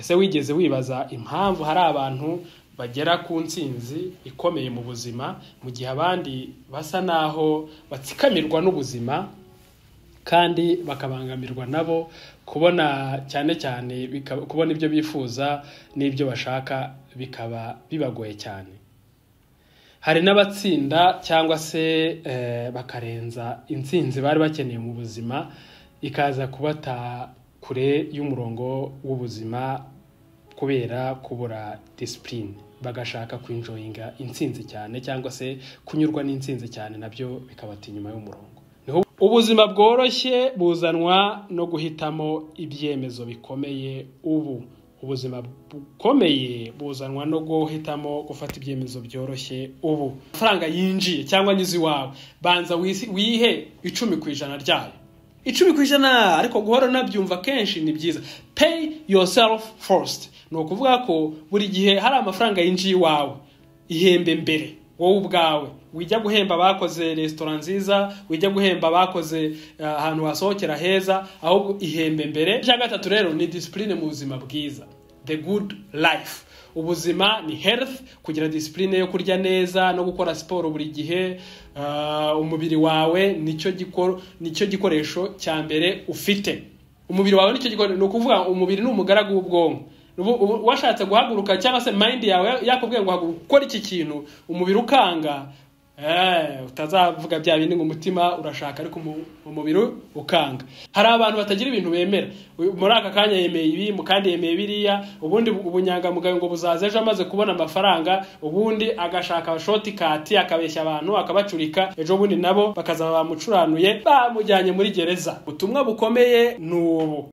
Ese wigeze wibaza impamvu hari abantu bagera ku ntsinzi ikomeye mu buzima, mu gihe abandi basa naho batsikamirwa n'ubuzima kandi bakabangamirwa nabo kubona, cyane cyane kubona ibyo bifuza n'ibyo bashaka bikaba bibagoye cyane? Hari n'abatsinda cyangwa se bakarenza intsinzi bari bakeneye mu buzima, ikaza kubata kure y'umurongo w'ubuzima kubera kubura discipline, bagashaka kwenjoyinga intsinzi cyane cyangwa se kunyurwa n'intsinzi cyane, nabyo bikabata inyuma y'umurongo. Ubuzima bworoshye buzanwa no guhitamo ibyemezo bikomeye ubu. Ubuzima bukomeye buzanwa no guhitamo gufata ibyemezo byoroshye ubu. Amafaranga yinjiye cyangwa anyuze iwawe, banza wihe 10% ryayo, 10%. Ariko guhora unabyumva kenshi ni byiza. Pay yourself first ni ukuvuga ko buri gihe hari amafaranga yinjiye iwawe, ihembe mbere wowe ubwawe. Wijya guhemba abakoze resitora nziza, wijya guhemba abakoze ahantu hasohokera heza, ahubwo ihembe mbere. Icya gatatu rero ni discipline mu buzima bwiza, the good life. Ubuzima ni health, kugira discipline yo kurya neza no gukora siporo buri gihe. Umubiri wawe nicyo gikoresho cya mbere ufite. Umubiri wawe nicyo gikoresho, ni ukuvuga umubiri ni umugaragu w'ubwonko. Washatse guhaguruka cyangwa se mind yawe yakubwiye ngo haguruka ukora iki kintu, umubiri ukanga, utazavuga bya bindi ngo umutima urashaka ariko umubiri ukanga. Hari abantu batagira ibintu bemera. Muri aka kanya yemeye ibi, mu kandi yemeye biriya, ubundi ubunyangamugayo ngo buzaza ejo amaze kubona amafaranga, ubundi agashaka shortcut, akabeshya abantu, akabacurika, ejo bundi nabo bakazaba bamucuranuye, bamujyanye muri gereza. Ubutumwa bukomeye ni ubu.